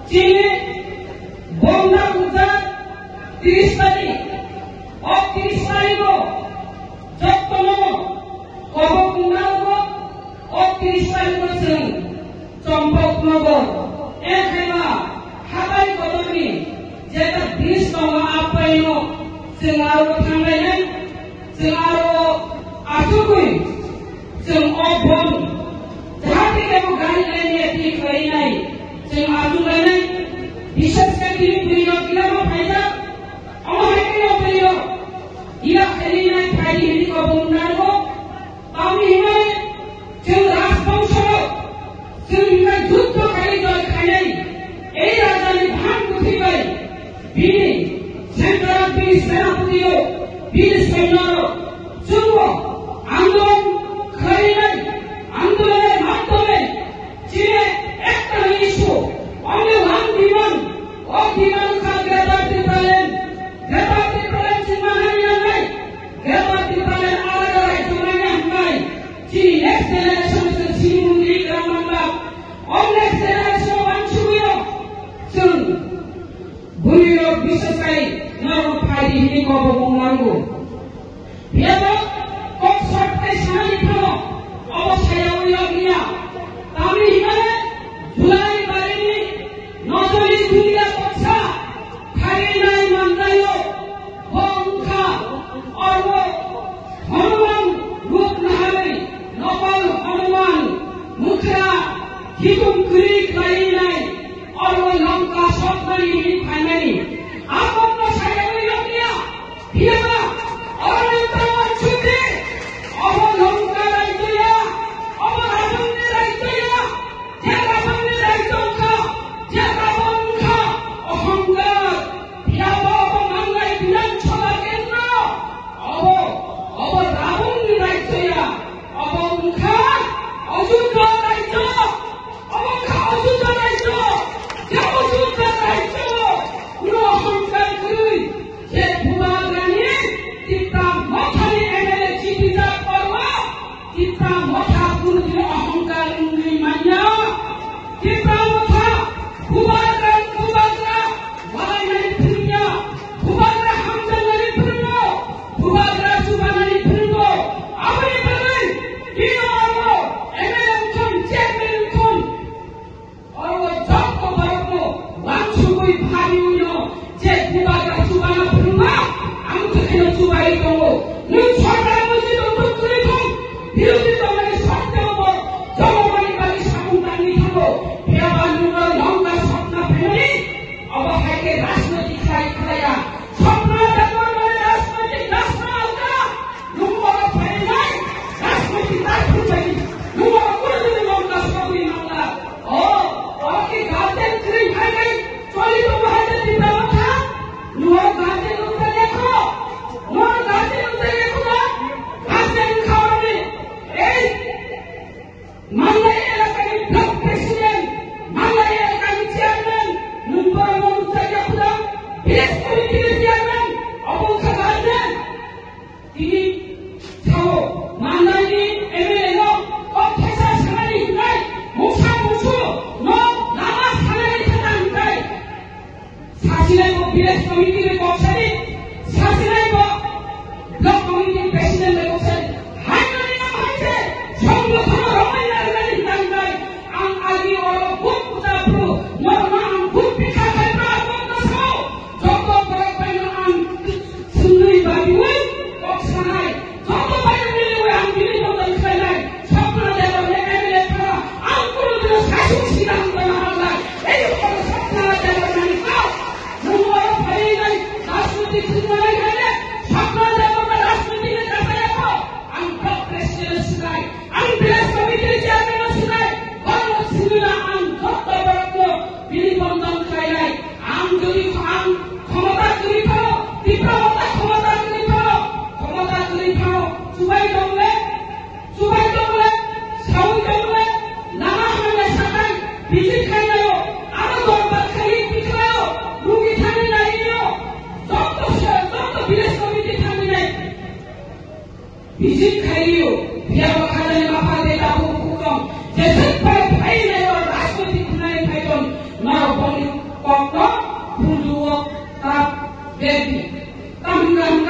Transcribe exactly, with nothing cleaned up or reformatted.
Chini bondar puja tris tarik, o tris tarigo jottono kobok wngnago, o tris tarigo chwng Champaknagar, Ekhaima, Hatai Kotorni jeta bridge tongo, a paino chwng aro thanglainai, chwng aro achugwi chwng o bond jahate kebo gari lainai, twi khlainai, chwng achuglainai, bisas khe tini bwrwirok ila ma phaijak, omo hai khe no bwrwirok ila khlainai phaidi hinwi kobong nango, tamni hinmani chwng rajbongsorok, chwng hwnka juddho khai joy khainai, ei rajani bhan kwthwi bai, bini central bini senapati rok, bini soinyo rok, chwngbo andolon khlainai, andolonni madhyome chini ekta issue, only one demand, o demand kha Greater Tipraland, Greater Tipraland chwng manani nangnai, Greater Tipraland alaga rajyo manya hwnai, chini next generation chwng sini mungwi gram manba, o next generation wansugwi rok chwng bwrwirok bisas khai norok phaidi hinwi kobong nango. Phiya bo kok sot khai sanani phano obo sayaui rok ya. Tamni hinmale July barini nojoli dunia toksa kharinai mandaio bo wngkha oro Hanuman rup naharwi nokol Hanuman mukhra hitung kwrwi khlainai oro Lanka sotmani hinwi phaimani. Abokno sayaui rok ya. Phiyaba oro Lanka wansukdi, obo Lanka rajyo ya, obo Ravonni rajyo ya, je Ravonni rajyo wngkha, je Ravon wngkha, ohongkar. Phiyaba obo manglai Bidhan Sabha kendro, obo, obo Ravonni rajyo ya, obo wngkha Ajudhya rajyo. Obo wngkha Ajudhya rajyo, je Ajudhya rajyo, kuno ohongkar kwrwi, je Bubagrani Tipra Mothani M L A chitijak kormo, Tipra Motha kuno dino ohongkar wngwi manya. Tipra Motha, Bubagra, Bubagra, walainani phwrwngya, Bubagra hamjaknani phwrwngo, Bubagra chubanani phwrwngo, aboni bagwi bini oro M L A wngthun, chairman wngthun, oro joto borokno wansugwi phaiyungno je Bubagra chubana phwrwngma, ang twikheno chubai tongo. Nwng sorkar mojito tongtwrwi thung, birodhi tongnani sotteo bo jongmani bagwi samung tangwi thango. Phiyaba nwngno Lanka sotna phaimani, obo hai khe rajniti khlai khlaiya. Sopna Debbarmani rajniti nasna alka. Nwng oro phainai rajniti tar phunjani. Nwng oro kunu dino Lanka sogwi mangla. O, oro ki guardian kwrwi hai bai choli tongo hai khe Tipra Motha. Nwng oro guardian wngkha lekho. Nwng oro guardian wngkha lekho na? Guardian wngkha oro ni. Ei, Mandai elakani block president, Mandai elakani chairman, nwng borok no nukjakya phuda, village committee ni chairman, obo wngkha guardian. Tini sao, Mandai ni M L A no kok thesa sanani hinai, mungsa mungsu no lama sanani thangna hinai. Sasinai bo village committee ni kok sadi, sasinai bo block committee president ni kok sadi. Hai nani no hai se, songwthono romai na rwmani hinai hinai. Ang agi oro buk puja phuru, norma ang buk pikha khai pra kok no sao. Joto borok bai no ang sunduri babiwi kok sanai. Joto bai no miliwi ang bini bodol khlainai. Sopna Debbarma M L A thara ang kunu dino sasuk sidang tongna halai. Ei oro Sopna Debbarma ni kok. Nwng oro phaiwi nai rajniti khwlwinai khaile Sopna Debbarma rajniti ni kasa yako. Ang block president sinai. Ang village committee chairman no sinai, borok no sinina ang joto borok no bini bondon khlainai. Ang jodi ang khomota kwrwi phano, Tipra Motha khomota kwrwi phano, khomota kwrwi phano, chubai tong le, chubai tong le, sawi tong le, lama hamya sakai, visit khainai o, aro dorbar khai tikhlaio, rugi thani nai o, joto se, joto village committee thani nai. Visit khaio, phiya bo khatani mapha de tabuk hukum, jeswk bai phainai o rajniti khwnai phai Phunjuo ta bedi. Tamni